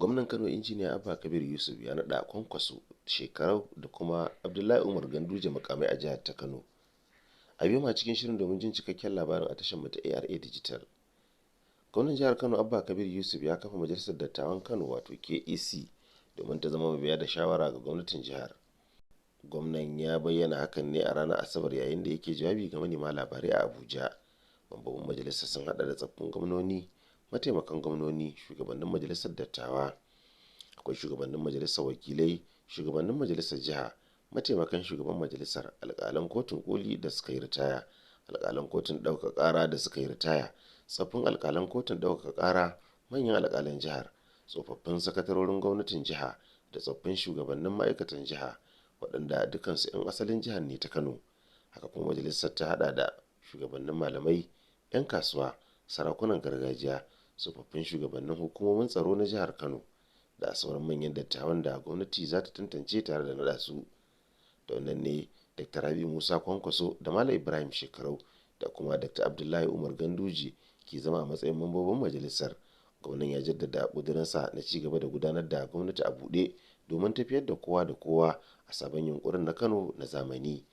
Gwamnan Kano Injiniya Abba Kabir Yusuf ya naɗa Kwankwaso, Shekarau da kuma Abdullahi Umar Ganduje mukamai a jihar ta Kano. A biyo mu cikin shirin domin jin cikakken labarin a tashar mu ta ARA Digital. Gwamnan jihar Kano Abba Kabir Yusuf ya kafa Majalisar Dattawan Kano, wato KEC, domin ta zama mai da shawara ga gwamnatin jihar. Gwamnan ya bayyana hakan ne a ranar Asabar yayin da yake jawabi ga manema labarai a Abuja. Mambobin majalisar sun hada da tsaffin gwamnoni, mataimakan gwamnoni, shugabannin majalisar dattawa, akwai shugabannin majalisar wakilai, shugabannin majalisar jiha, mataimakan shugaban majalisar, alƙalan kotun koli da suka yi ritaya, alƙalan kotun ɗaukaka ƙara da suka yi ritaya, tsaffin alƙalan kotun ɗaukaka ƙara, manyan alƙalan jihar, tsofaffin sakatarorin gwamnatin jiha da tsoffin shugabannin ma'aikatan jiha, waɗanda dukansu 'yan asalin jihar ne ta Kano. Haka kuma majalisar ta haɗa da shugabannin malamai, 'yan kasuwa, sarakunan gargajiya, tsofaffin shugabannin hukumomin tsaro na jihar Kano da sauran manyan dattawan da gwamnati za ta tantance tare da naɗa su. Da wannan ne Dr. Rabi Musa Kwankwaso da Malam Ibrahim Shekarau da kuma Dr. Abdullahi Umar Ganduje ke zama a matsayin mambobin majalisar. Gwamnan ya jaddada ƙudurinsa na ci gaba da gudanar da gwamnati a buɗe domin tafiyar da kowa da kowa a sabon yunkurin na Kano na zamani.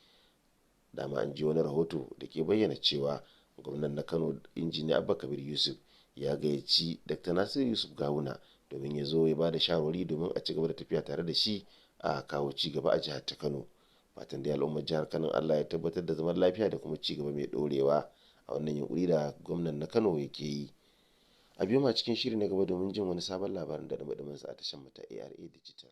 Dama an ji wani rahoto da ke bayyana cewa gwamnan na Kano Injiniya Abba Kabir Yusuf ya gayyaci Dr. Nasiru Yusuf Gawuna domin ya zo ya ba da shawarwari domin a ci gaba da tafiya tare da shi a kawo ci gaba a jihar ta Kano. Fatan dai al'ummar jihar Kano Allah ya tabbatar da zaman lafiya da kuma ci gaba mai ɗorewa a wannan yunkuri da gwamnan na Kano yake yi. A biyo ma cikin shiri na gaba domin jin wani sabon labarin da dumi sa a tashar mu ta ARA Digital.